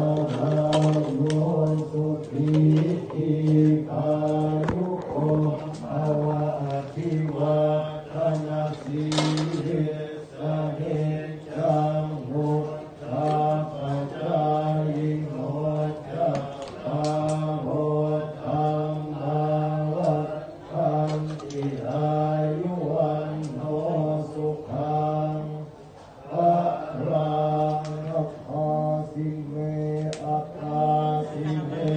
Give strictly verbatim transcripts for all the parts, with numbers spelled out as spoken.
Antarāyo sukhī dīghāyuko bhava. Abhivādanasīlissa niccaṃ vuḍḍhāpacāyino cattāro dhammā vaḍḍhanti āyu vaṇṇo sukhaṃ balaṃ. Abhāsi me abhāsi me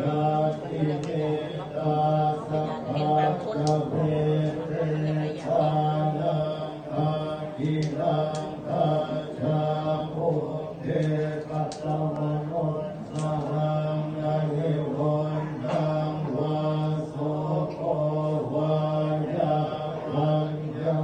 ñātimittā sakhā ca metteyyathānaṃ dakkhiṇaṃ dajjā pubbe katamanussaraṃ na hi vuṇṇaṃ vā soko vā yā vaññā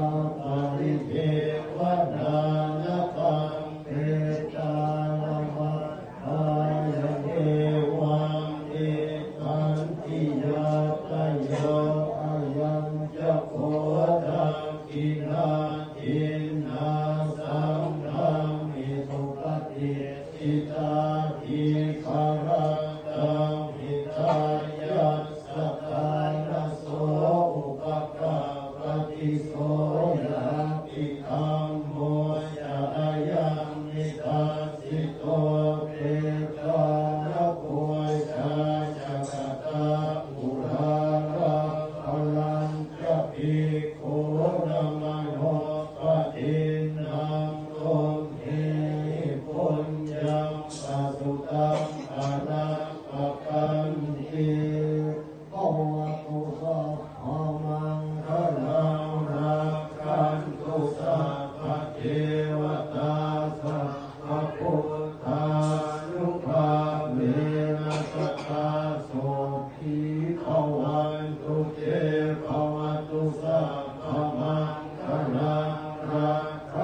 paridevanā na taṃ petānamatthāya evaṃ tiṭṭhanti ñātayo. Ayañca kho dakkhiṇā dinnā saṅghamhi supati ṭṭhitā dīgharattaṃ hitāyassa ṭhānaso upakappati. So ñātidhammo ca ayaṃ nidassito petāna pūjā ca katā uḷārā balañca bhikkhūnamanuppadinnaṃ tumhehi puññaṃ pasutaṃ anappakanti. Bhavatu sabbamaṅgalaṃ rakkhantu sabbadevatā sabbabuddhānubhāvena sadā sotthī bhavantu te. Bhavatu sabbamaṅgalaṃ rakkhantu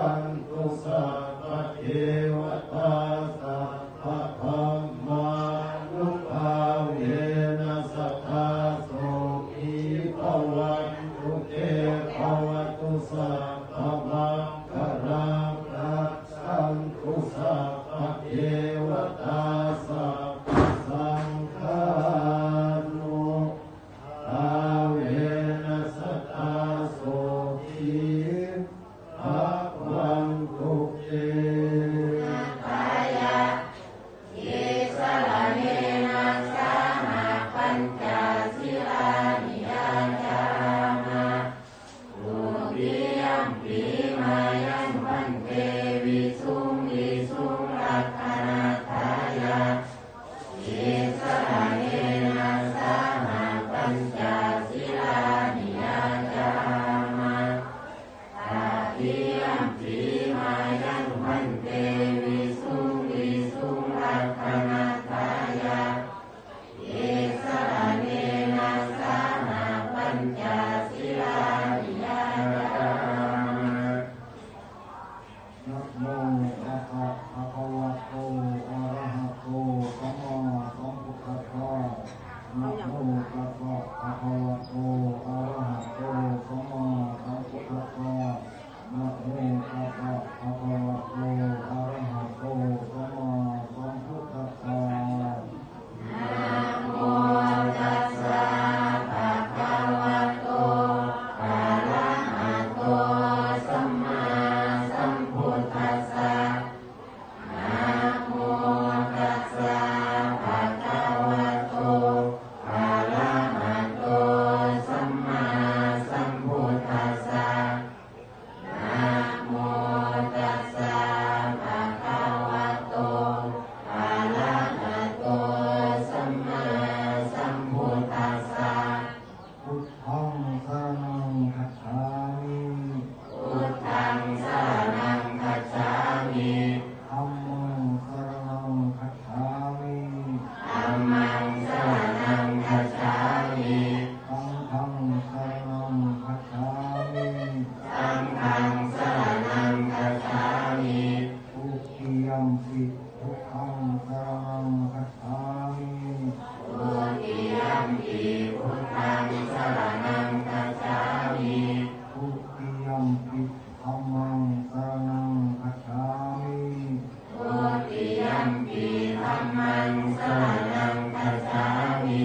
Dutiyampi dhammaṃ saraṇaṃ gacchāmi. Dutiyampi dhammaṃ saraṇaṃ gacchāmi.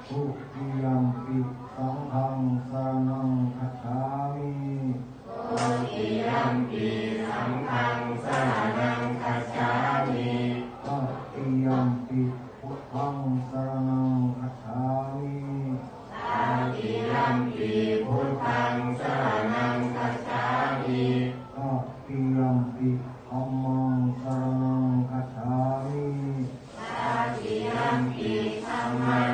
Dutiyampi saṅghaṃ saraṇaṃ gacchāmi. Dutiyampi saṅghaṃ saraṇaṃ gacchāmi. Tatiyampi buddhaṃ saraṇaṃ gacchāmi. Tatiyampi buddhaṃ saraṇaṃ gacchāmi. Tatiyampi dhammaṃ saraṇaṃ gacchāmi. Tatiyampi dhammaṃ